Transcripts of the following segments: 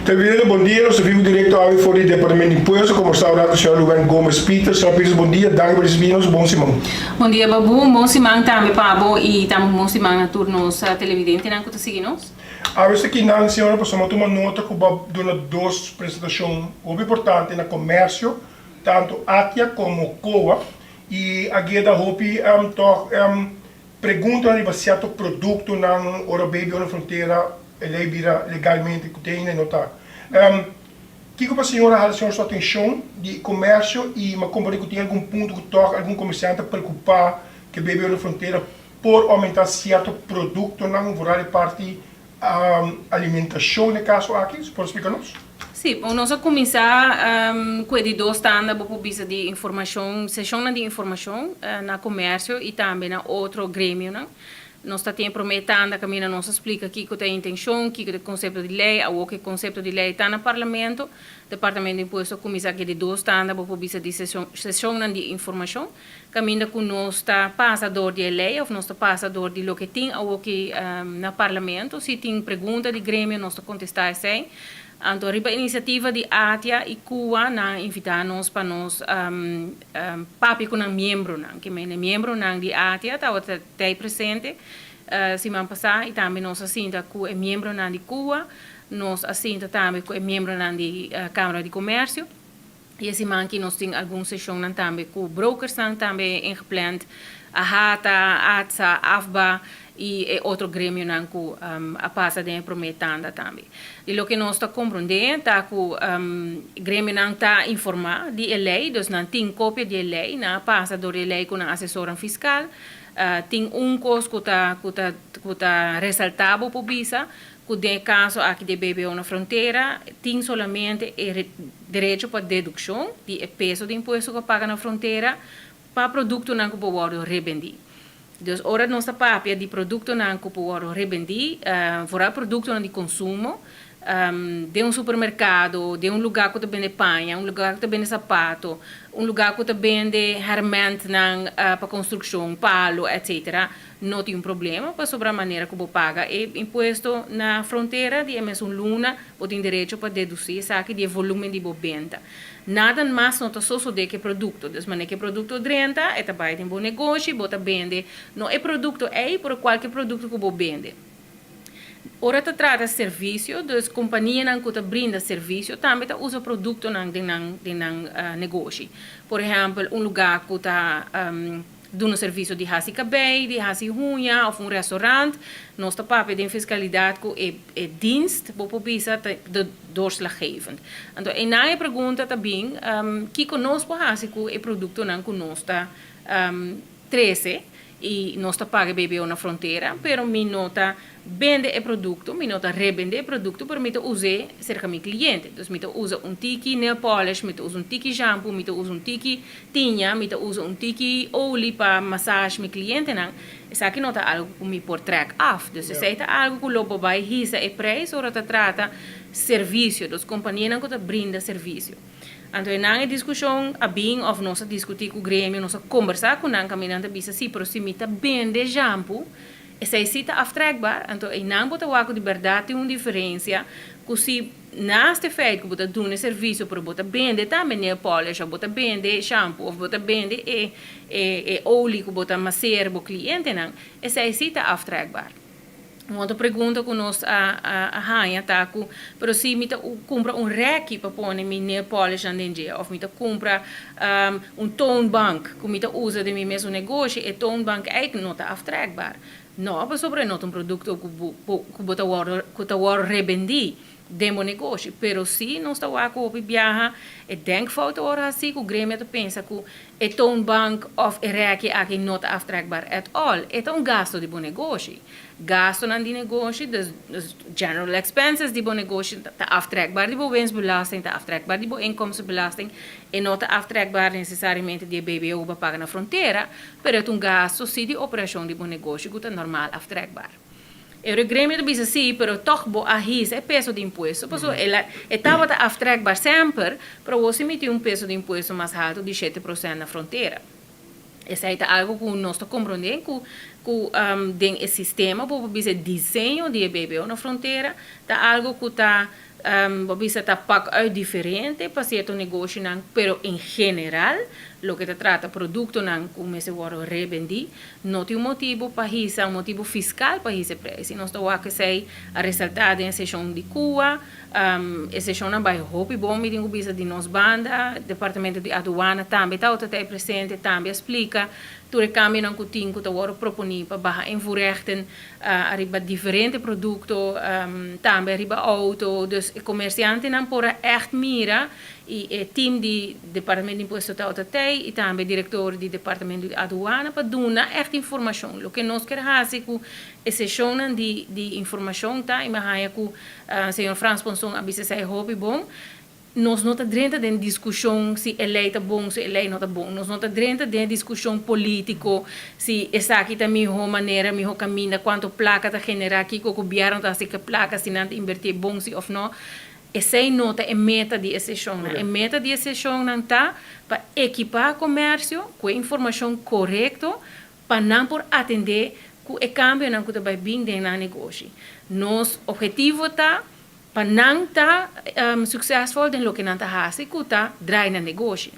Televidente, bon dia. Nos ta vivo directo awe for di Departamento di Impuesto. Como sta ora cu señor Luan Gomez Peters. Señor Peters, bon dia. Danki pa ricibi nos. Bon siman. Bon dia, Babu. Bon siman tambe pa bo y tambe bon siman na tur nos televidentenan cu ta sigui nos. Awe sta kinan, señora, pasobra mi a tuma nota cu bo a duna dos presentacion hopi importante na comercio, tanto ATIA como COA, y a geda hopi toch Preguntanan riba sierto produktonan ora baby ora frontera e lei bira legalmente ku te ainda no ta. Kiko pa señor a hala señor su atenshon di komersio i mi a komprende ku tin algun punto ku tòg algun komersiante ta preokupá ku e baby ora frontera por oumentá sierto produktonan vooral e parti alimentashon den e kaso aki. Si por splika nos? Sí, bon nos a kuminsá ku e di dos tanda bo por bisa di informashon, seshonnan di informashon na komersio i tambe na otro gremionan. Nos ta tin e promé tanda kaminda nos a splika kiko ta e intenshon, kiko ta e konsepto di lei, awor ku e konsepto di lei ta na parlamento, Departamento di Impuesto a kuminsá ku e di dos tanda bo por bisa di seshonnan di informashon. Kaminda ku nos ta pasa dor di e lei òf nos ta pasa dor di loke tin awoki na parlamento. Si tin pregunta di gremio nos ta kontestá esei. Anto riba inisiativa di ATIA i CUA nan a invitá nos pa nos papia ku nan miembronan. Ke men e miembronan di ATIA tabata tei presente siman pasá i tambe nos a sinta ku e miembronan di CUA, nos a sinta tambe ku e miembronan di Kámara di Komèrsio. I e siman aki nos tin algun seshonnan tambe ku brokersnan tambe ingepland, AHATA, ATSA, AFBA i e otro gremionan ku a pasa den e promé tanda tambe. Di loke nos ta komprondé ta ku gremionan ta informá di e lei, dus nan tin kopia di e lei, nan a pasa dor di e lei ku nan asesornan fiskal. Tin un kos ku ta ku ta ku ta resaltá bo por bisa ku den e kaso aki di e BBO na frontera tin solamente e derecho pa dedukshon di e peso di impuesto ku a paga na frontera pa produktonan ku por wòrdu rebendí. Dus ora nos ta papia di produktonan ku por wòrdu rebendí, foral produktonan di konsumo, den un supermerkado, den un lugá ku ta bende paña, un lugá ku ta bende sapato, un lugá ku ta bende hèrmèntnan pa konstrukshon, palu, etsetera, No tin un problema pasobra manera ku bo paga e impuesto na frontera di e mesun luna bo tin derecho pa dedusí esaki di e volumen di bo benta. Nada mas no ta sosodé ku e produkto. Dus manera ku e produkto drenta e ta bai den bo negoshi, bo ta bende no e produkto ei pero kualke produkto ku bo bende. Ora ta trata servisio, dus kompanianan ku ta brinda servisio tambe ta usa produktonan den nan den nan negoshi. Por ehèmpel un lugá ku ta Duna servisio di hasi kabei, di hasi huña of un restaurant. Nos ta papia den fiscalidad cu e e dienst, bo por bisa, ta de doorslaggevend. Anto einan e pregunta ta bin, kico nos por hasi cu e productonan cu nos ta trece y nos ta paga e BBO na frontera, pero mi no ta bende e producto, mi no ta rebende e producto, pero mi ta us'é cerca mi cliente. Dus mi ta usa un tiki nail polish, mi ta usa un tiki shampoo, mi ta usa un tiki tiña, mi ta usa un tiki olie pa massage mi clientenan. Esaki no ta algo cu mi por trek af. Dus esey ta algo cu lo bo bay hisa e prijs ora ta trata servicio, dus companianan cu ta brinda servicio. Anto e nan e discusion a bin of nos a discuti cu gremio, nos a combersa cu nan, caminda nan ta bisa si, pero si mi ta bende shampoo, Esei si ta aftrekbaar, anto einan bo ta wak ku di bèrdat tin un diferensia ku si naast e feit ku bo ta duna e servisio pero bo ta bende tambe nail polish òf bo ta bende shampoo òf bo ta bende e e olie ku bo ta maseer bo klientenan, esei si ta aftrekbaar. Un otro pregunta ku nos a a haña ta ku pero si mi ta kumpra un rèki pa pone mi nail polishnan den dje òf mi ta kumpra Un toonbank ku mi ta usa den mi mesun negoshi, e toonbank ei no ta aftrekbaar. No, pasobra e no ta un produkto ku bo ku bo ta wòrdu ku ta wòrdu rebendí den bo negoshi. Pero si nos ta wak ku hopi biaha e denkfout ta wòrdu hasí ku gremio ta pensa ku e toonbank òf e rèki aki no ta aftrekbaar at all. E ta un gasto di bo negoshi. Gastonan di negoshi, dus general expenses di bo negoshi ta aftrekbaar di bo winstbelasting, ta aftrekbaar di bo inkomstenbelasting. E no ta aftrekbaar nesesariamente di e BBO ku bo a paga na frontera, pero e ta un gasto si di operashon di bo negoshi ku ta normal aftrekbaar. E ora e gremio ta bisa si, pero tòg bo a hisa e peso di impuesto, pasobra el a e tabata aftrekbaar semper, pero awor si miti un peso di impuesto mas haltu di 7% na frontera. Esei ta algu ku nos ta komprondé ku ku den e sistema, bo por bisa e diseño di e BBO na frontera ta algu ku ta. Bo bisa ta pak uit diferente pa cierto negoshinan, pero en general loke ta trata productonan cu mester wordo rebendi, no tin un motibo pa hisa, un motibo fiscal pa hisa e prijs. Y nos ta wak esey a resalta den e sesion di CUA. E sesionnan bay hopi bon, mi tin cu bisa di nos banda. Departamento di Aduana tambe tabata ta presente, tambe a splica tur e cambionan cu tin cu ta wordo proponi pa baha invoerrechten ariba diferente producto, tambe ariba auto. Dus e comerciantenan por a echt mira y e team di Departamento di Impuesto tabata tey y tambe director di Departamento di Aduana pa duna echt informacion. Loke nos kier haci cu e sesionnan di informacion ta y mi a haya cu señor Frans Ponson a bisa esey hopi bon. Nos no ta drenta den diskushon si e lei ta bon, si e lei no ta bon. Nos no ta drenta den diskushon polítiko si esaki ta mihó manera, mihó kaminda, kuantu plaka ta generá, kiko gobièrnu ta hasi ku e plaka, si nan ta inbertié bon si òf no. Esei no ta e meta di e seshonnan. E meta di e seshonnan ta pa ekipá komèrsio ku e informashon korekto pa nan por atendé ku e kambionan ku ta bai bin den nan negoshi. Nos ophetivo ta pa nan ta suksesfol den loke nan ta hasi ku ta drai nan negoshi.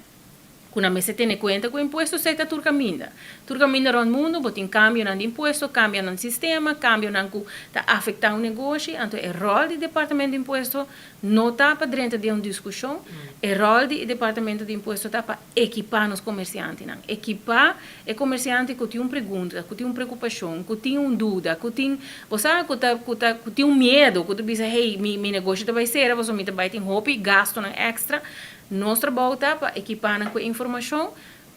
Ku nan mester tene kuenta ku impuesto esei ta tur kaminda. Tur kaminda rònt mundu bo tin kambionan di impuesto, kambionan di sistema, kambionan ku ta afektá un negoshi. Anto e ròl di Departamento di Impuesto no ta pa drenta den un diskushon. E ròl di e Departamento di Impuesto ta pa ekipá nos komersiantenan. Ekipá e komersiante ku tin un pregunta, ku tin un preokupashon, ku tin un duda, ku tin, bo sa, ku ta, ku ta, ku tin un miedu, ku ta bisa, hey, mi, mi negoshi ta bai sera pasobra mi ta bai tin hopi gastunan èkstra. Nos trabou ta pa ekipá nan ku e informashon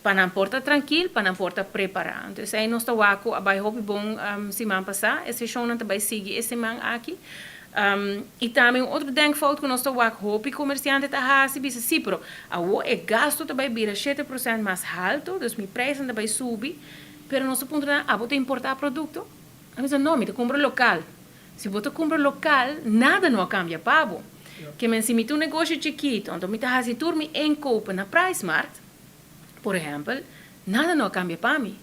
pa nan por ta trankil, pa nan por ta prepará. Anto esei nos ta wak ku a bai hopi bon siman pasá. E seshonnan ta bai sigui e siman aki. I tambe un otro denkfout ku nos ta wak hopi komersiante ta hasi, bisa si, pero awor e gastu ta bai bira 7% mas haltu, dus mi preisnan ta bai subi, pero nos ta puntra nan, abo ta importá produkto? Nan bisa, no, mi ta kumpra lokal. Si bo ta kumpra lokal, nada no a kambia pa bo. Ke men si mi ta un negoshi chikitu, anto mi ta hasi tur mi inkopen na Pricemart, por ehèmpel, nada no a kambia pa mi.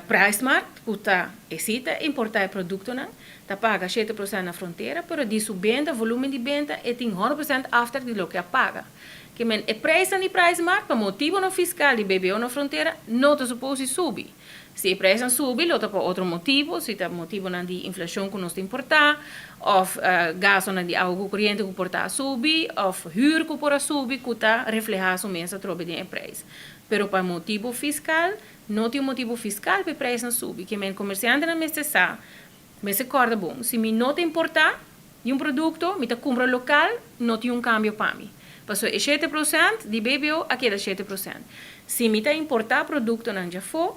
Pricemart, ku ta e si ta importá e produktonan, ta paga 7% na frontera, pero di su benta, volúmen di benta, e tin 100% aftrek di loke a paga. Ke men e preisnan di Pricemart, pa motibonan fiskal di BBO na frontera, no ta supos di subi. Si e preisnan subi, lo ta pa otro motibu, si ta motibunan di inflashon ku nos ta importá, òf gastunan di awa ku koriente ku por ta a subi, òf hür ku por a subi ku ta reflehá su mes atrobe den e preis. Pero pa motibu fiskal, No tin un motibu fiskal pa e preisnan subi. Ke men komersiantenan mester sa, mester kòrda bon, si mi no ta importá di un produkto, mi ta kumpra lokal, no tin un kambio pa mi. Pasobra e 7% di BBO a keda 7%. Si mi ta importá produktonan djafó,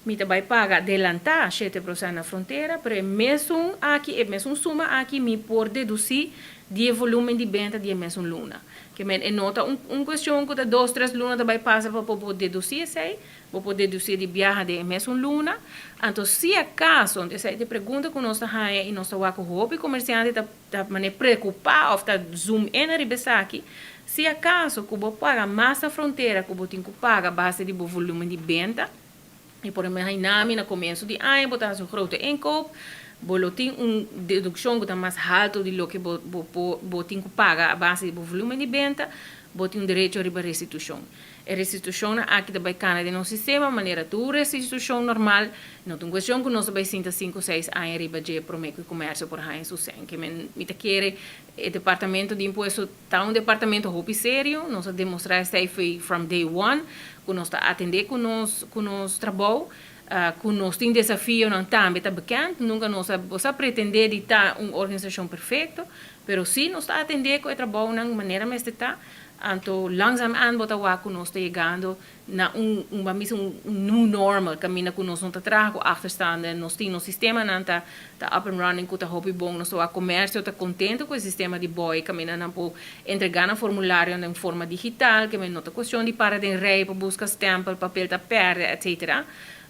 mi ta bai paga adelantá 7% na frontera, pero e mesun aki, e mesun suma aki mi por dedusí di e volúmen di benta di e mesun luna. Ke men e no ta un kuestion ku ta dos, tres luna ta bai pasa pa bo por dedusí esei. Bo por dedusí di biaha den e mesun luna. Anto si akaso, anto esei ta e pregunta ku nos ta haña i nos ta wak ku hopi komersiante ta ta manera preokupá òf ta zoom in ariba esaki, si akaso ku bo paga mas na frontera ku bo tin ku paga base di bo volúmen di benta, i por ehempel hainami na komienso di aña bo ta hasi un grote inkoop, bo lo tin un dedukshon ku ta mas haltu di loke bo bo por bo tin ku paga a base di bo volúmen di benta, bo tin un derecho riba restitushon. E restitushonnan aki ta bai kana den nos sistema manera tur restitushon normal. No ta un kuestion ku nos ta bai sinta sinku seis aña riba dje promé ku e komersio por haña su sèn. Ke men mi ta kere e departamento di impuesto ta un departamento hopi serio. Nos a demostrá esei foi from day one ku nos ta atendé ku nos ku nos trabou. Ku nos tin desafionan tambe ta bekend. Nunka nos a bo sa pretendé di ta un organisashon perfekto, pero sí nos ta atendé ku e trabounan manera mester ta. Anto langzaam aan bo ta wak ku nos ta yegando na un un ban bisa un new normal kaminda ku nos no ta traha ku achterstanden, nos tin nos sistemanan ta ta up and running ku ta hopi bon, nos ta wak komersio ta kontento ku e sistema di boi kaminda nan por entrega nan formularionan den forma digital, ke men no ta kuestion di para den rei pa buska stempel, papel ta pèrdè etcetera.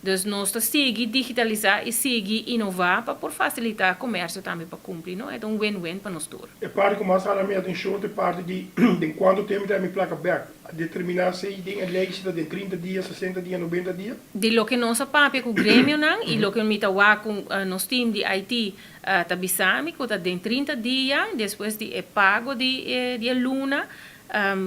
Dus nos ta sigui digitalisá i sigui inová pa por fasilitá komersio tambe pa kumpli, no? E ta un win-win pa nos tur. E parti ku mas hala mi atenshon ta e parti di den kuantu tempu ta mi plaka bèk. A determiná si den e lei si ta den 30 dia, 60 dia, 90 dia. Di loke nos a papia ku gremionan i loke mi ta wak ku nos team di IT ta bisa mi ku ta den 30 dia despues di e pago di e luna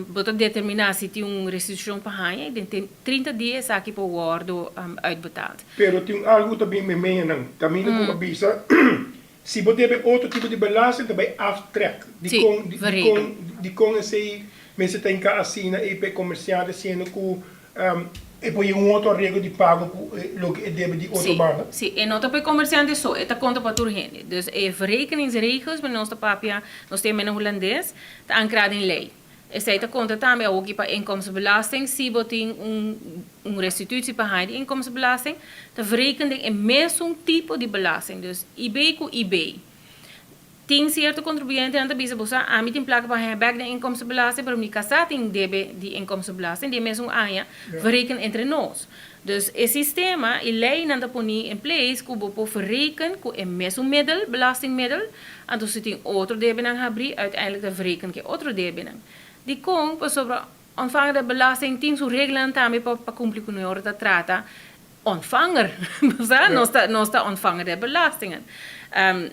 Bo ta determiná si tin un restitushon pa haña i den 30 dia esaki por wòrdu uitbetaald. Pero tin algu ta bin memeanan kaminda ku a bisa si bo debe otro tipo di belasting ta bai aftrek. Dikon dikon dikon esei mester ta hinká asina ei pa e komersiante siendo ku e por yega un otro areglo di pago ku loke e debe di otro banda? Si, e no ta pa e komersiante so, e ta konta pa tur hende. Dus e verrekeningsregels, nos ta papia, nos ta yama na hulandes, ta ankrá den lei. Esei ta konta tambe awoki pa inkomstenbelasting, si bo tin un restitutie pa haña di inkomstenbelasting, ta verreken den e mesun tipo di belasting, dus IB ku IB. Tin sierto kontribuyentenan ta bisa bo sa, ami tin plaka pa haña bèk den inkomstenbelasting, pero mi kasá tin debe di inkomstenbelasting di e mesun aña, verreken entre nos. Dus e sistema i leinan ta poni in place ku bo por verreken ku e mesun middel, belastingmiddel, anto si tin otro debenan habrí, uiteindelijk ta verreken ku e otro debenan. Dikon? Pasobra ontvanger di belasting tin su reglanan tambe pa kumpli ku ora ta trata ontvanger. Bo sa? Nos ta nos ta ontvanger di belastingen.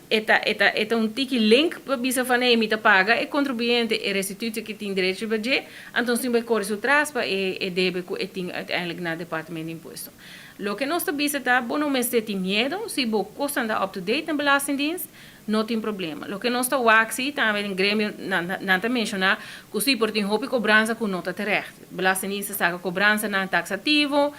E ta e ta e ta un tiki link pa bisa van hey mi ta paga e kontribuyente e restitutie ku e tin derecho riba dje, anto nos tin bai kore su tras pa e e debe ku e tin uiteindelijk na departamento di impuesto. Loke nos ta bisa ta bo no mester tin miedo si bo kosnan ta up to date na belastingdienst, no tin problema. Loke nos ta wak si tambe den gremio nan nan ta menshoná ku si por tin hopi kobransa ku no ta terecht. Belastingdienst ta saka kobransanan taksativo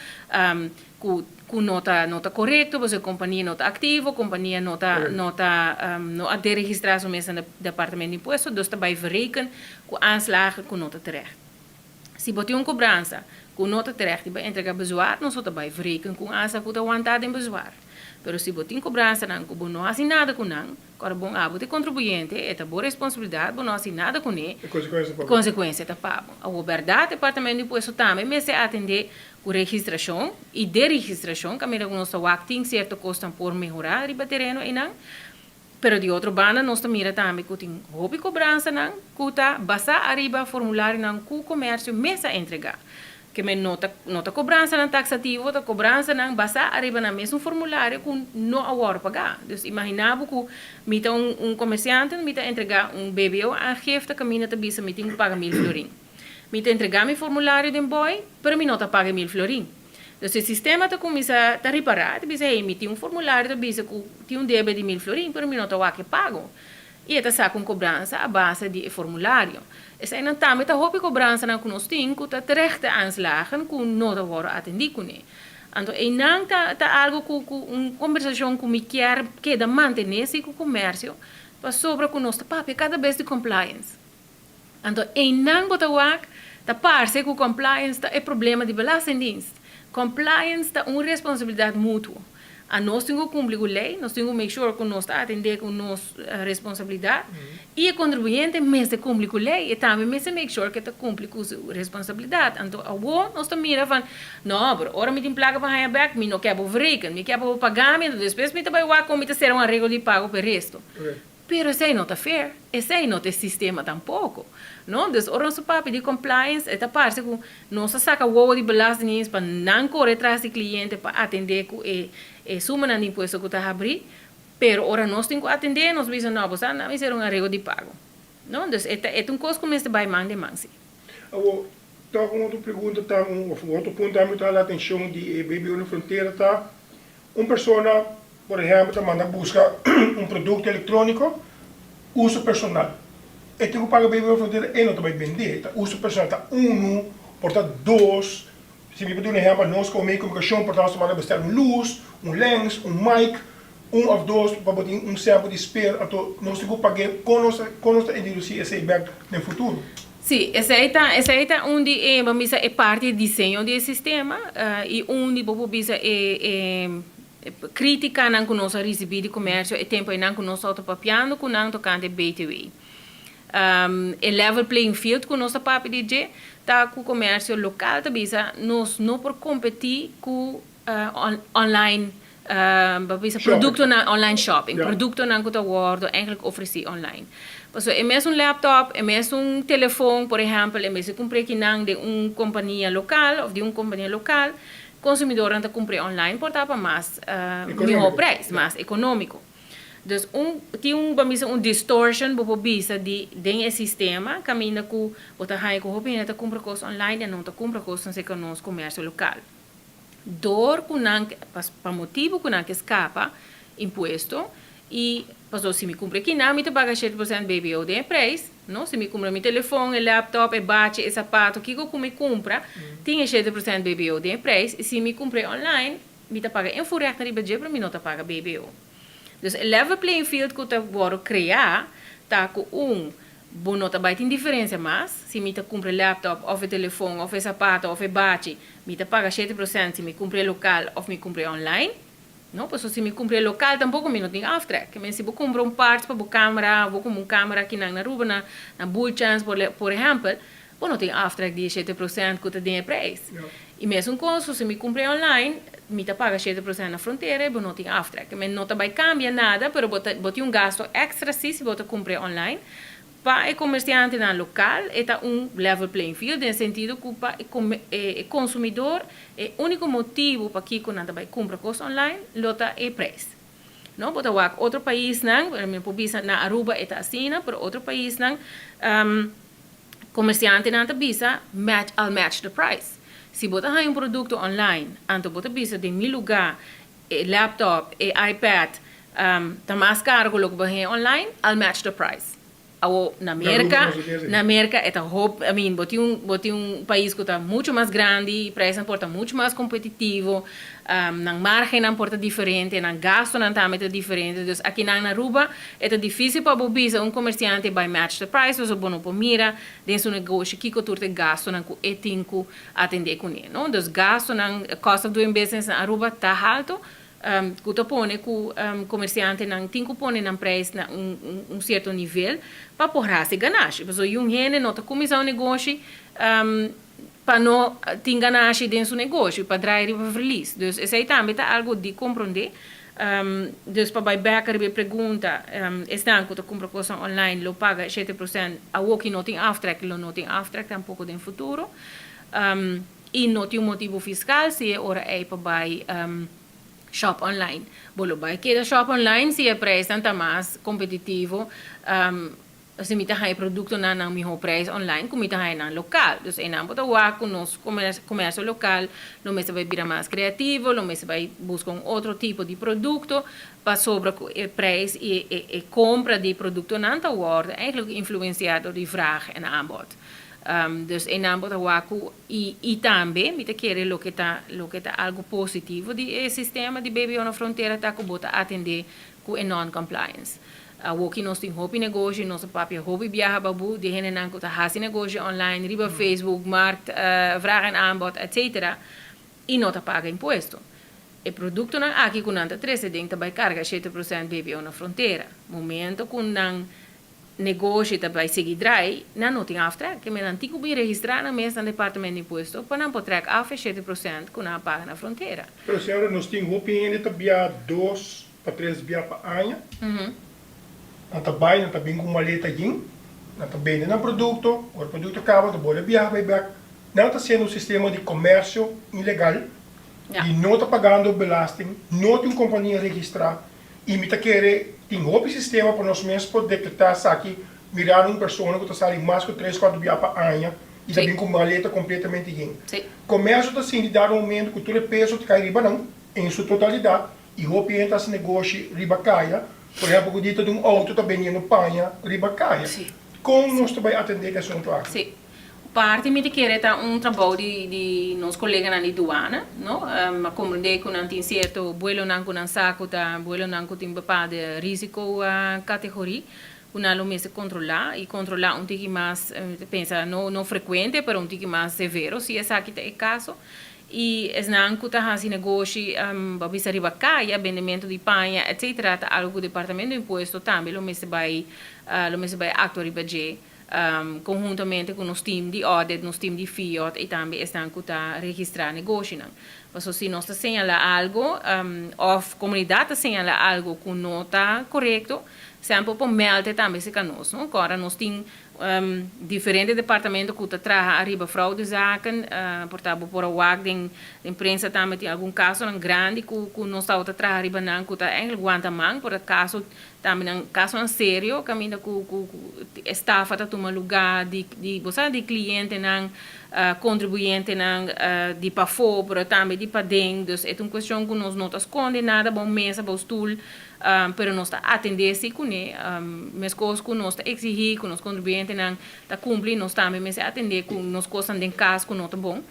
ku ku no ta no ta korekto pasobra e kompania no ta aktivo, kompania no ta no ta no a deregistrá su mes na departamento di impuesto, dus ta bai verreken ku aanslagen ku no ta terecht. Si bo tin un kobransa ku no ta terecht i bo a entregá bezwaar, nos lo ta bai verreken ku un aanslag ku ta wantá den bezwaar. Pero si bo tin kobransanan ku bo no hasi nada ku nan, kòrda bon abo ta e kontribuyente, e ta bo responsabilidat, bo no hasi nada kuné, E konsekuensia ta pa bo. konsekuensia ta pa bo. Awor bèrdat Departamento di Impuesto tambe mester atendé ku registrashon i deregistrashon, kaminda ku nos ta wak tin sierto kosnan por mehorá riba tereno einan. Pero di otro banda nos ta mira tambe ku tin hopi kobransanan ku ta basá ariba formularionan ku komersio mes a entregá. Ke men no ta no ta kobransanan taksativo, ta kobransanan basá ariba nan mesun formulario ku no a wòrdu pagá. Dus imaginá bo ku mi ta un un komersiante, mi ta entregá un BBO aangifte kaminda ta bisa mi tin ku paga 1000 florin. Mi ta entregá mi formulario den bòi, pero mi no ta paga e 1000 florin. Dus e sistema ta kuminsá ta ripará, ta bisa, hey, mi tin un formulario ta bisa ku tin un debe di 1000 florin, pero mi no ta wak e pago. I e ta saka un kobransa a base di e formulario. Eseinan tambe ta hopi kobransanan ku nos tin ku ta terechte aanslagen ku no ta wòrdu atendí kuné. Anto einan ta ta algu ku ku un kombersashon ku mi kier keda mantené si ku komersio, pasobra ku nos ta papia kada bes di compliance. Anto einan bo ta wak, ta parse ku compliance ta e problema di Belastingdienst. Compliance ta un responsabilidat mutuo. Anos tin ku kumpli ku lei, nos tin ku make sure ku nos ta atendé ku nos responsabilidat i e kontribuyente mester kumpli ku lei, e tambe mester make sure ku e ta kumpli ku su responsabilidat. Anto awor nos ta mira van, no, pero ora mi tin plaka pa haña bèk, mi no ke bo verreken, mi ke pa bo paga mi, anto despues mi ta bai wak kon mi ta sera un areglo di pago pa e resto. Pero esei no ta fair, esei no ta e sistema tampoco, no? Dus ora nos ta papia di compliance e ta parce cu nos ta saca wowo di belastingdienst pa nan core tras di cliente pa atende cu e e sumanan di impuesto cu ta habri, pero ora nos tin cu atende nos bisa no bo sa nan mester un arego di pago, no? Dus e ta e ta un cos cu mester bay man den man si. Awor, toch un otro pregunta ta, of un otro punto tambe cu ta hala atencion di e BBO na frontera ta, Un persona, por ehèmpel, ta manda buska un produkto elektróniko, uso personal. E tin ku paga BBO Frontera, e no ta bai bendé. Ta uso personal, ta unu, por ta dos. Si mi por duna un ehèmpel, nos komo medio di komunikashon por ta nos ta manda bestèl un lus, un lens, un mic, un òf dos pa bo tin un sèmpel di spera. Anto nos tin ku pag'é. Kon nos ta kon nos ta introdusí esei bèk den futuro? Sí, esei ta esei ta un di e, bo bisa e parti di diseño di e sistema i un di bo por bisa e e kritikanan ku nos a risibí di komersio e tempu einan ku nos tabata papiando ku nan tokante BTW. E level playing field ku nos ta papia di dje ta ku komersio lokal ta bisa nos no por kompetí ku. online, bo bisa productonan online shopping, productonan cu ta wordo eigenlijk ofreci online. Pasobra e mesun laptop, e mesun telefon, por ehempel, en bes di cumpra ekinan den un compania local of di un compania local, consumidornan ta cumpra online por ta pa mas miho prijs, mas economico. Dus un tin un bo bisa un distortion bo por bisa di den e sistema caminda cu bo ta haya cu hopi hende ta cumpra cos online y no ta cumpra cosnan cerca nos comercio local. Door cu nan pa motibo cu nan ke scapa impuesto y pasobra si mi cumpra ekinan mi ta paga 7% BBO den e prijs, no? Si mi cumpra mi telefon, e laptop, e bachi, e zapato, kico cu mi cumpra tin e 7% BBO den e prijs y si mi cumpr'e online mi ta paga invoerrecht riba dje pero mi no ta paga BBO. Dus e level playing field cu ta wordo crea ta cu un bo no ta bay tin diferencia mas si mi ta cumpra e laptop of e telefon of e zapato of e bachi mi ta paga 7% si mi cumpra e local of mi cumpra e online. No, pasobra si mi cumpra e local tampoco mi no tin aftrek. Ke men si bo cumpra un parts pa bo camera of bo cumpra un camera akinan na Aruba na na Bullchance por por ehempel bo no tin aftrek di e 7% cu ta den e prijs. Y mesun cos si mi cumpra e online mi ta paga 7% na frontera y bo no tin aftrek. Ke men no ta bay cambia nada pero bo ta bo tin un gasto extra si si bo ta cumpra e online. Pa e comerciantenan local e ta un level playing field den sentido cu pa e e consumidor e unico motibo pakico nan ta bay cumpra cos online lo ta e prijs. No bo ta wak otro paisnan, mi por bisa na Aruba e ta asina pero otro paisnan comerciantenan ta bisa match I'll match the price. Si bo ta haña un producto online anto bo ta bisa den mi lugar e laptop, e iPad ta mas caro cu loke bo haña online, I'll match the price. Awo na Merca, na Merca e ta hopi, I mean, bo tin un, bo tin un pais cu ta mucho mas grandi, prijsnan por ta mucho mas competitivo, nan margennan por ta diferente, nan gastonan tambe ta diferente, dus akinan na Aruba e ta dificil pa bo bisa un comerciante bay match the price, pasobra bo no por mira den su negoshi kico tur ta e gastonan cu e tin cu atendé kuné, no? Dus gastonan, cost of doing business na Aruba ta halto, ku ta pone ku komersiantenan tin ku pone nan prijs na un un sierto nivel pa por hasi ganashi. Pasobra yun hende no ta kuminsá un negoshi pa no tin ganashi den su negoshi, pa draai riba verlies. Dus esei tambe ta algu di komprondé. Dus pa bai bèk riba e pregunta, esnan ku ta kumpra kosnan online lo paga 7%, awoki no tin aftrek, lo no tin aftrek tampoko den futuro. I no tin un motibu fiskal si e ora ei pa bai shop online. Bo lo bai keda shop online si e preisnan ta mas kompetitivo. Si mi ta haña e produktonan na un mihó preis online ku mi ta haña nan lokal. Dus einan bo ta wak ku nos komersio lokal lo mester bai bira mas kreativo, lo mester bai buska un otro tipo di produkto pasobra ku e preis i e kompra di produktonan ta wòrdu eigentlik influensiá dor di vraag en aanbod. Dus einan bo ta wak ku i tambe mi ta kere loke ta loke ta algu positivo di e sistema di BBO na frontera ta ku bo ta atendé ku e non-compliance. Awoki nos tin hopi negoshi, nos a papia hopi biaha babu di hendenan ku ta hasi negoshi online riba Facebook, markt, vraag en aanbod, etc. I no ta paga impuesto. E produktonan aki ku nan ta trese den ta bai karga 7% BBO na frontera. Momento ku nan negoshi ta bai sigui drai, nan no tin aftrek. Ke men nan tin ku bin registrá nan mes na Departamento di Impuesto pa nan por trek af e 7% ku nan a paga na frontera. Pero señora, nos tin hopi hende ta bia dos pa tres bia pa aña. Nan ta bai, nan ta bin ku maleta yin, nan ta bende nan produkto, ora produkto kaba nan ta bolbe biaha bai bek. Nan ta hasiendo un sistema di komersio ilegal di no ta pagando belasting, no tin un kompania registrá i mi ta kere tin hopi sistema pa nos mes por detektá esaki mirando un persona ku ta sali mas ku tres kuater bia pa aña i ta bin ku maleta kompletamente yin. Komersio ta sinti dado momento ku tur e peso ta kai riba nan en su totalidat I hopi hende ta hasi negoshi riba kaya, por ehempel ku di ta di un outo ta bendiendo paña riba kaya. Kon nos ta bai atendé ku e asuntu aki? Sí. Parti mi ta kere ta un trabou di di nos koleganan di duana, no? A komprendé ku nan tin sierto buelonan ku nan sa ku ta buelonan ku tin bepaalde risiko kategorí ku nan lo mester kontrolá i kontrolá un tiki mas, mi ta pensa no no frekuente pero un tiki mas severo si esaki ta e kaso. I esnan ku ta hasi negoshi, bo bisa riba kaya, bendementu di paña, etsetera, ta algu ku Departamento di Impuesto tambe lo mester bai, lo mester bai aktua riba dje. Conhuntamente cu nos team di audit, nos team di FIOD y tambe esnan cu ta registra negoshinan. Paso si nos ta señala algo of comunidad ta señala algo cu no ta corecto, semper por meld e tambe cerca nos, no? Cora nos tin diferente departamento cu ta traha ariba fraudezaken, por ta bo por a wak den prensa tambe tin algun casonan grandi cu nos tabata traha riba nan cu ta eigenlijk wanta man, por ta caso Tambe nan kasonan serio kaminda ku ku estafa ta tuma lugá di di bo sa di klientenan, kontribuyentenan di pafó pero tambe di paden. Dus e ta un kuestion ku nos no ta skonde nada bou mesa, bou stul, pero nos ta atendé si kuné. Meskos ku nos ta eksihí ku nos kontribuyentenan ta kumpli, nos tambe mester atendé ku nos kosnan den kas ku no ta bon.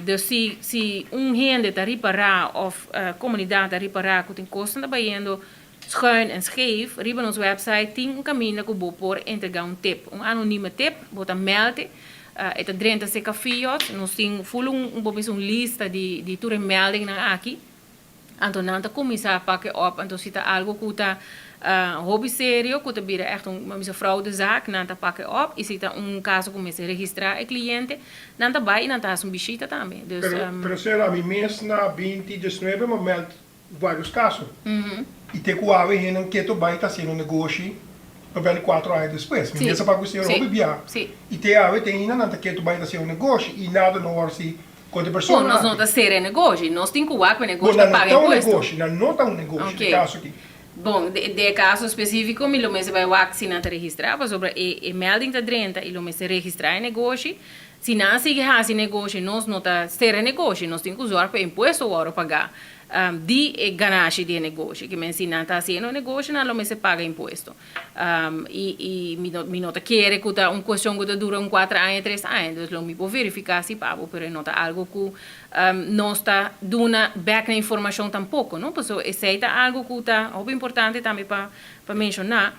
Dus si si un hende ta ripará òf komunidat ta ripará ku tin kosnan ta bayendo Schuin en scheef, riba nos website tin un kaminda ku bo por entregá un tip, un anonieme tip, bo ta mèld e, e ta drenta serka FIOD, nos tin ful un, bo bisa un lista di di tur e mèldingnan aki, anto nan ta kuminsá pak e òp, anto si ta algu ku ta hopi serio, ku ta bira ègt un, bo bisa fraudezaak, nan ta pak e òp, i si ta un kaso ku mester registrá e kliente, nan ta bai i nan ta hasi un bishita tambe, dus. Pero, pero señora, ami mes na binti diesnuebe mi a mèld Varios caso. Y te cu awe hendenan keto bay ta haciendo negoshi pa bel cuatro aña despues. Mi mesa pa cu señor hopi bia. Y te awe te ainda nan ta keto bay ta haciendo negoshi y nada no wor si contra e persona. Bon, nos no ta cera e negoshi. Nos tin cu wak pa e negoshi ta paga impuesto. Bon, nan no ta un negoshi, nan no ta un negoshi den e caso aki. Bon, den e caso specifico mi lo mester bay wak si nan ta registra pasobra e melding ta drenta y lo mester registra e negoshi. Si nan a sigui haci negoshi nos no ta cera e negoshi. Nos tin cu zorg pa e impuesto worde paga. Di e ganashi di e negoshi. Ke men si nan ta hasiendo e negoshi nan lo mester paga impuesto. I i mi no mi no ta kere ku ta un kuestion ku ta dura un kuater aña tres aña. Dus lo mi por verifiká si pa bo pero e no ta algu ku nos ta duna bèk na informashon tampoko no. Pasobra esei ta algu ku ta hopi importante tambe pa pa menshoná.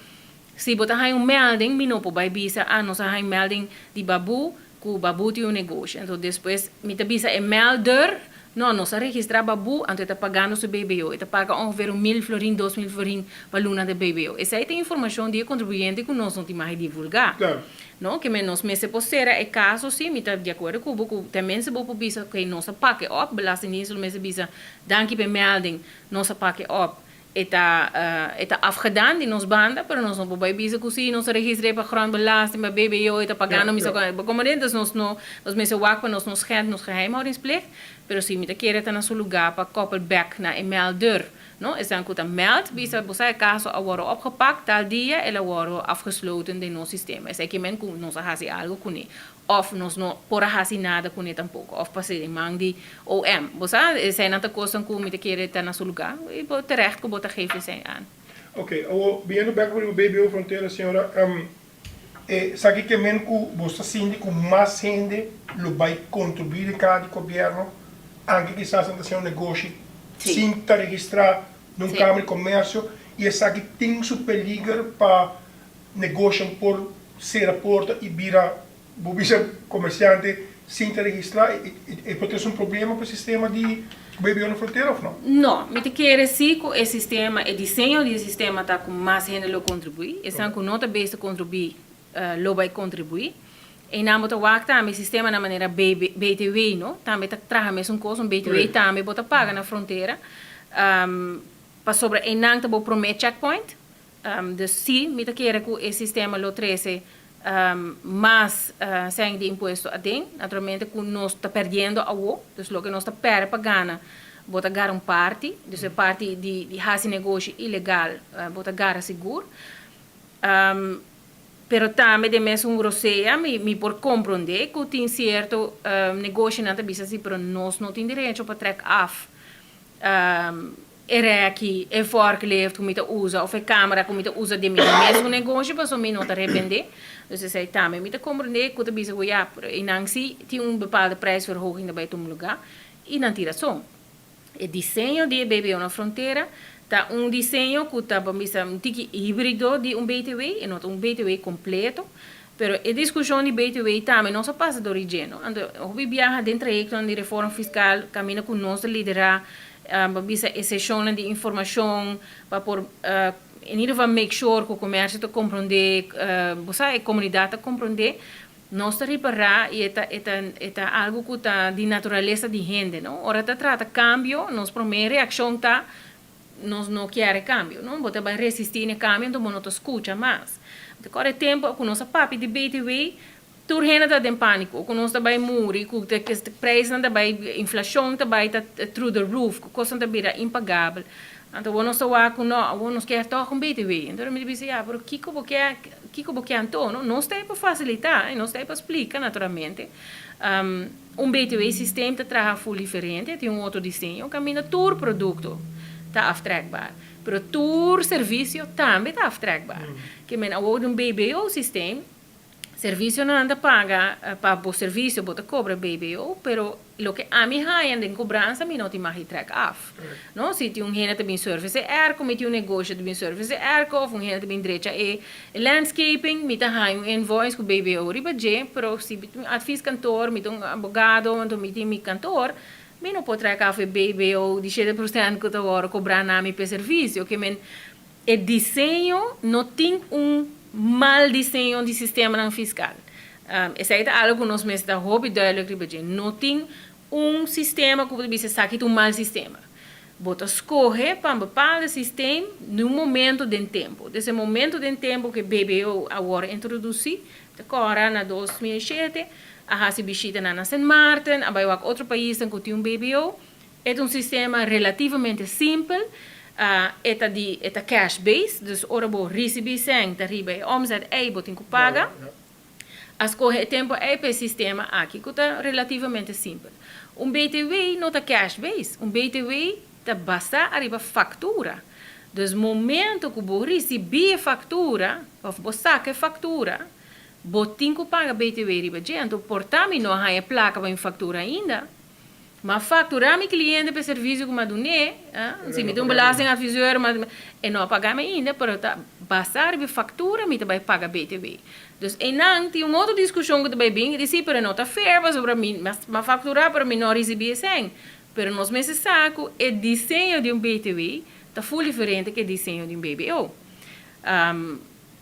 Si bo ta haña un melding mi no por bai bisa ah nos a haña un melding di Babu ku Babu tin un negoshi. Anto despues mi ta bisa e melder, no, nos a registrá Babu, anto e ta pagando su BBO. E ta paga ongeveer un mil florin, 2000 florin pa luna di BBO. Esei ta informashon di e kontribuyente ku nos no tin mag di divulgá. No, ke men nos mester por sera e kaso si, mi ta di akuerdo ku bo ku tenminste bo por bisa oké nos a pak e òp, Belastingdienst lo mester bisa danki pa e melding, nos a pak e òp. E ta e ta afgedaan di nos banda, pero nos no por bai bisa ku si nos a registr'é pa grondbelasting, pa BBO, e ta pagando mi sa kuantu. Bo komprendé? Entonces nos no, nos mester wak pa nos no schend nos geheimhoudingsplicht, pero si mi ta kere ta na su lugá pa koppel bèk na e melder, no? Esnan ku ta meld, bisa bo sa e kaso a wòrdu opgepakt tal dia, el a wòrdu afgesloten den nos sistema. Esei ke men ku nos a hasi algu kuné. Of nos no por a hasi nada kuné tampoko. Of pas'é den man di OM. Bo sa, eseinan ta kosnan ku mi ta kere ta na su lugá. I bo terecht ku bo ta geef esei aan. Oké, awor biniendo bek riba BBO Frontera, señora, esaki ke men ku bo ta sinti ku mas hende lo bai kontribuí den kara di gobièrnu, anke kisas nan ta hasi un negoshi sin ta registrá na un Kamer di Komersio, i esaki tin su peliger pa Negoshan por sera porta y bira bo bisa comerciante sin ta registra, e por trece un problema pa e sistema di BBO na frontera of no? No, mi ta kere si cu e sistema, e diseño di e sistema ta cu mas hende lo contribui, esnan cu no ta bes ta contribui lo bay contribui. Eynan bo ta wak tambe e sistema na manera BTW no, tambe ta traha mesun cos, un BTW tambe bo ta paga na frontera, pasobra eynan ta bo prome checkpoint. Dus sí, mi ta kere ku e sistema lo trese mas sèn di impuesto aden. Naturalmente ku nos ta pèrdiendo awo, dus loke nos ta pèrdè pa gana, bo ta gara un parti, dus e parti di hasi negoshi ilegal bo ta gara sigur. Pero tambe den mesun rosea mi por komprondé ku tin sierto negoshinan ta bisa si, pero nos no tin derecho pa trèk af E rèki, e forklift ku mi ta usa òf e kámara ku mi ta usa den mi mesun negoshi pasobra mi no ta rebendé. Dus esei tambe mi ta komprendé ku ta bisa ku ya, pero einan si tin un bepaalde prijsverhoging ta bai tuma lugá i nan tin rason. E diseño di e BBO na frontera ta un diseño ku ta, bo bisa, un tiki híbrido di un BTW, e no ta un BTW kompleto, pero e diskushon di BTW tambe nos a pasa dor di dje, no? Anto hopi biaha den trayektonan di reforma fiskal kaminda ku nos ta liderá, pa bisa e seshonnan di informashon pa por in ieder geval make sure ku komersio ta komprondé, bo sa e komunidat ta komprondé, nos ta ripará i e ta e ta e ta algu ku ta di naturalesa di hende, no. Ora ta trata kambio, nos promé reakshon ta nos no kier e kambio, no. Bo ta bai resistí na e kambio, anto bo no ta skucha mas. Ta kòrda e tempu ku nos a papia di BTW, Tur hende ta den panico, cu nos ta bay muri, cu prijsnan ta bay, inflacion ta bay ta through the roof, cu cosnan ta bira impagabel. Anto awor nos ta wak cu no, awor nos kier toch un BTW. Anto mi ta bisa, ya, pero kico bo kier, kico bo kier anto, no? Nos ta ey pa facilita y nos ta ey pa splica naturalmente. Un BTW systeem ta traha full diferente, tin un otro diseño, caminda tur producto ta aftrekbaar. Pero tur servicio tambe ta aftrekbaar. Ke men awor den un BBO systeem, Servicionan ta paga pa bo servicio, bo ta cobra BBO, pero loke ami haña den cobransa mi no tin mag di trek af. No, si tin un hende ta bin service e airco, mi tin un negocio ta bin service e airco of un hende ta bin drecha e landscaping, mi ta haña un invoice cu BBO riba dje, pero si mi tin un advieskantoor, mi ta un abogado, anto mi tin mi kantoor, mi no por trek af e BBO di 7% cu ta worde cobra na mi p'e servicio. Ke men E diseño no tin un mal diseño di sistemanan fiskal. Esei ta algu ku nos mester ta hopi duidelijk riba dje. No tin un sistema ku bo ta bisa esaki ta un mal sistema. Bo ta skohe pa un bepaalde sistem den un momento den tempu. Des e momento den tempu ku e BBO a wòrdu introdusí, ta kòrda na 2007, a hasi bishitanan na Sint Maarten, a bai wak otro paisnan ku tin un BBO. E ta un sistema relativamente simpel, e ta di e ta cash based, dus ora bo ricibi sèn ta riba e omzet ei bo tin ku paga. A skohe e tempu ei pa e sistema aki ku ta relativamente simpel. Un BTW no ta cash based, un BTW ta basá ariba faktura. Dus momento ku bo ricibi e faktura òf bo saka e faktura, bo tin ku paga BTW riba dje. Anto por ta mi no a haña plaka pa mi faktura ainda. M'a facturá mi cliente p'e servicio cu m'a dun'é, si mi ta un belastingadviseur, ma e no a paga mi ainda, pero ta basá riba e factura mi ta bai paga BTW. Dus einan tin un otro discusion cu ta bai bin, di si, pero e no ta fair pasobra mi m'a facturá pero mi no a ricibi e cen. Pero nos mester sa cu e diseño di un BTW ta full diferente cu e diseño di un BBO.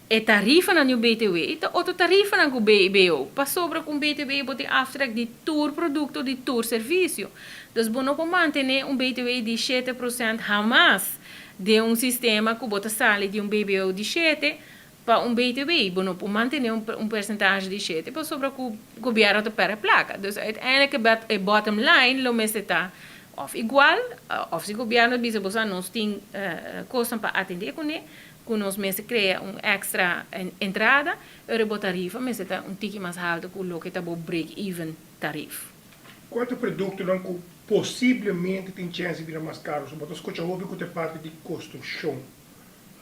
E tarifanan di un BTW ta otro tarifanan ku BBO. Pasobra ku un BTW bo tin aftrek di tur produkto, di tur servisio. Dus bo no por mantené un BTW di 7% hamas den un sistema ku bo ta sali di un BBO di shete pa un BTW. Bo no por mantené un persentahe di shete pasobra ku gobièrnu ta pèrdè plaka. Dus uiteindelijk e bottom line lo mester ta òf igual òf si gobièrnu bisa bo sa nos tin kosnan pa atendé kuné. Ku nos mester krea un èkstra entrada, ora bo tarifa mester ta un tiki mas haltu ku loke ta bo break even tarif. Kua ta produktonan ku posiblemente tin chèns di bira mas karu? So bo ta skucha hopi ku ta e parti di konstrukshon.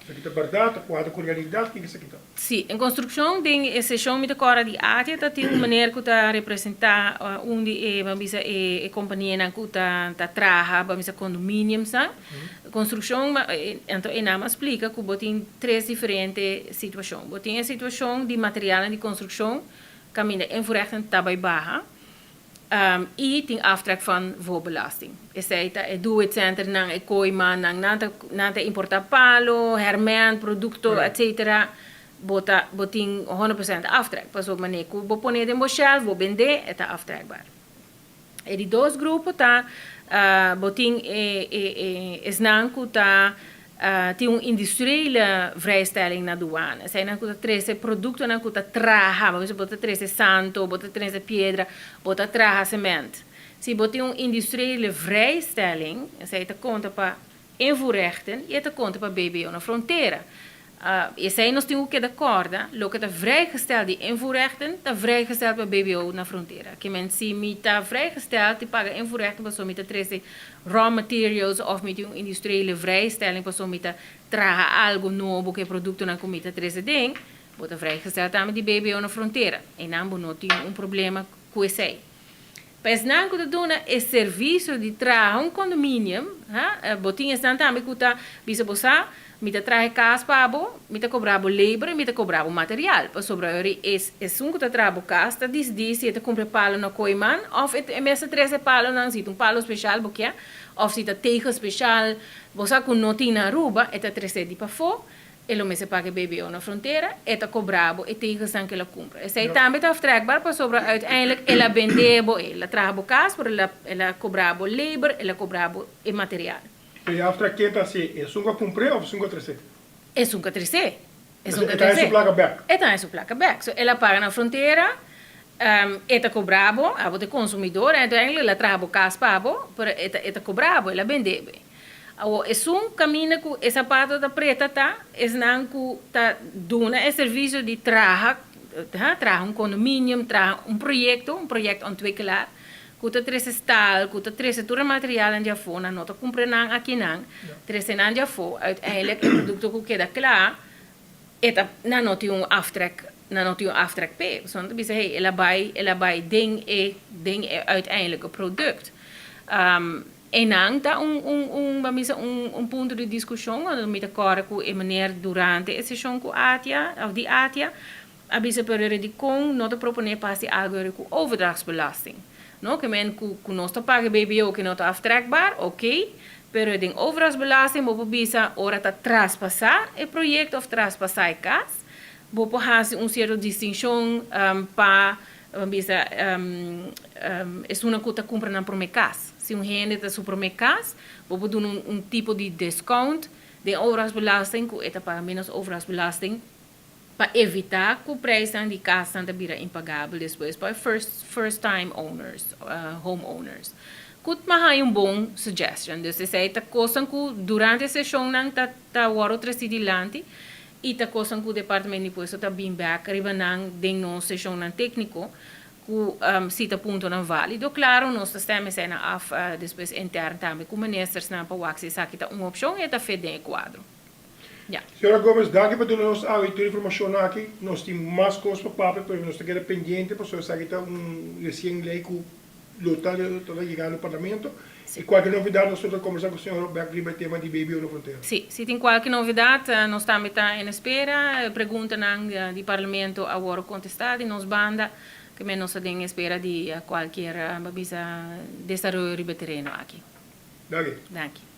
Esaki ta bèrdat? Ta kuadra ku realidat? Kiko esaki ta? Sí, en konstrukshon den e seshon mi ta kòrda di ATIA ta tin un meneer ku ta representá un di e, ban bisa, e kompanianan ku ta traha, ban bisa, kondominiumsnan. Konstrukshon, anto e nam a splika ku bo tin tres diferente situashon. Bo tin e situashon di materialnan di konstrukshon kaminda invoerrechten ta bai baha i tin aftrek van voorbelasting. Esei ta e do it centernan, e kooimannan, nan ta nan ta importá palo, hèrmènt, produkto, etsetera. Bo ta bo tin 100% aftrek. Pasobra manera ku bo pone den bo shelf, bo bend'é, e ta aftrekbaar. E di dos grupo ta bo tin e esnan ku ta tin un industriële vrijstelling na douane. Eseinan ku ta trese produktonan ku ta traha, bo bisa bo ta trese santo, bo ta trese piedra, bo ta traha sement. Si bo tin un industriële vrijstelling, esei ta konta pa invoerrechten i e ta konta pa BBO na frontera. Esei nos tin ku keda kòrda, loke ta vrijgesteld di invoerrechten ta vrijgesteld pa BBO na frontera. Ke men si mi ta vrijgesteld di paga invoerrechten pasobra mi ta trese raw materials òf mi tin un industriële vrijstelling pasobra mi ta traha algu nobo ku e produktonan ku mi ta trese den, bo ta vrijgesteld tambe di BBO na frontera. Einan bo no tin un problema ku esei. Pa esnan ku ta duna e servisio di traha un kondominium, ha, bo tin esnan tambe ku ta bisa bo sa, mi ta traha e kas pa bo, mi ta kobra bo labor i mi ta kobra bo material. Pasobra ora esun ku ta traha bo kas ta disidí si e ta kumpra e palo na Kooiman òf e mes ta trese e palonan, si ta un palo speshal bo ke, òf si ta tegel speshal, bo sa ku no tin na Aruba, e ta trese di pafó. E lo mester paga e BBO na frontera, e ta cobra bo e tegelsnan cu el a cumpra. Esey tambe ta aftrekbaar pasobra uiteindelijk el a bende bo, el a traha bo cas, pero el a el a cobra bo labor, el a cobra bo e material. E aftrek ken ta haci? Esun cu a cumpr'e of esun cu a trece? Esun cu a trece. Esun cu a E ta haña trece. su placa bek. E ta haña su placa bek. So el a paga na frontera, e ta cobra bo, abo ta e consumidor, en uiteindelijk el a traha bo cas pa bo, pero e ta e ta cobra bo, el a bende bo. Awor, esun kaminda ku e sapato ta preta ta esnan ku ta duna e servisio di traha, traha un kondominium, traha un proyekto, un projectontwikkelaar, ku ta trese staal, ku ta trese tur e materialnan di afó, nan no ta kumpra nan akinan, trese nan di afó, uiteindelijk e produkto ku keda kla, e ta, nan no tin un aftrek, nan no tin un aftrek p'e. Pasobra nan ta bisa, hey, el a bai, el a bai den e, den e uiteindelijke product. Einan ta un un un ban bisa un un punto di diskushon unda mi ta kòrda ku e meneer durante e seshon ku ATIA òf di ATIA a bisa pero ere dikon no ta proponé pa hasi algu ere ku overdrachtsbelasting no ke men ku ku nos ta paga e BBO ke no ta aftrekbaar oké pero den overdrachtsbelasting bo por bisa ora ta traspasá e proyekto òf traspasá e kas bo por hasi un sierto distinshon pa Ban bisa, esunnan ku ta kumpra nan promé kas. Si un hende ta su promé kas, bo por duna un tipo di deskount den overdrachtsbelasting ku e ta paga ménos overdrachtsbelasting pa evitá ku preisnan di kasnan ta bira impagabel despues pa e first first time owners, home owners. Ku ta haña un bon suggestion. Dus esei ta kosnan ku durante e seshonnan ta ta wòrdu tresí dilanti I ta kosnan ku Departamento di Impuesto ta bin bek riba nan den nos seshonnan tékniko ku si ta puntonan válido. Klaro nos ta stem eseinan af despues intern tambe ku ministersnan pa wak si esaki ta un opshon i e ta fit den e kuadro. Ya. Señora Gomez, danki pa duna nos awe tur informashonnan aki. Nos tin mas kos pa papia pero nos ta keda pendiente pasobra esaki ta un resien lei ku lo ta lo ta yegando parlamento y cualkier novedad nos lo ta conversa cu señor Beck riba e tema di BBO na frontera. Sí, si tin cualkier novedad nos tambe ta en espera. Preguntanan di parlamento a worde contesta di nos banda, ke men nos ta den espera di cualkier, bo bisa, desaroyo riba e tereno aki. Danki. Danki.